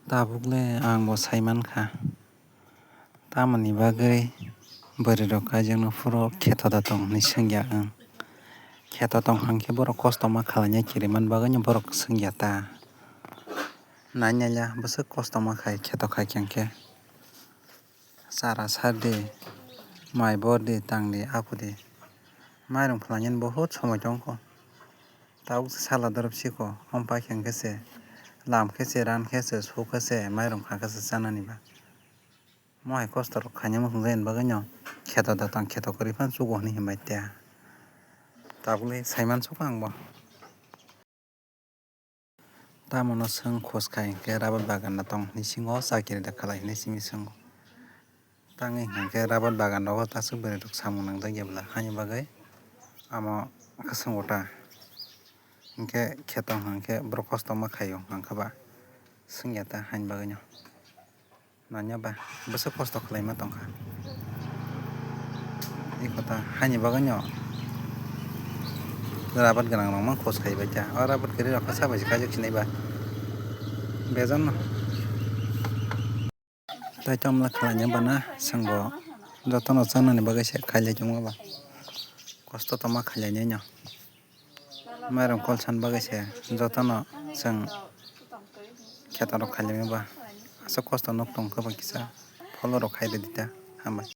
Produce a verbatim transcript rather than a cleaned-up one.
Tabuk le ang bo sai mankha. Tamoni bagwi bwrwi rok kaijakno phuru kheto da tong hwnwi swngya ang. Kheto tong hwnkhe borok kosto ma khlaina kiriman bagwino borok swngya ta. Nainaiya bwswk kosto ma khai kheto khai khe hwnkhe. Chara sardi, mai bordi, tangdi, apudi. Mairung phlainani bohut somoi tongkho. Tabuk se sala dorop sikho, hom paikha hwnkhe se, lam khe se, ran khe se, su khe se, mairung kha khe se chanani ba. Mo hai kosto rok khaina muchung jani bagwino kheto da tong kheto kwrwi phano chugo hwnwi hinbai tia. Tabukle saiman sukha ang bo. Tamono swng khoskai hwnkhe rabar bagan da tong hwnwi singo, chakiri da khalai hwnwi simi swngo. Tangwi hwnkhe rabar bagan rogo taswk bwrwi rok samung nangjak ya bwla haini bagwi amo khe swngo ta. Hwnkhe kheto hwnkhe borok kosto ma khaio hwnkha ba swngya ta haini bagwino. Nanya ba bwswk kosto khwlaima tongkha. Eko ta haini bagwino rabar gwnang rok mang khos khai bai ta. O rabar kwrwi rok kha sabai se kaijuk sinai ba. Bejon no. Tai tamla khlaina bana swngbo jotono chanani bagwi se khailai tongma ba. Kosto tongma khailainai no. Mairung kolsan bagwi se jotono chwng kheto rok khailai ba. Aswk kosto nuk tong khe ba kisa follow rok khai rwdi ta. Hambai.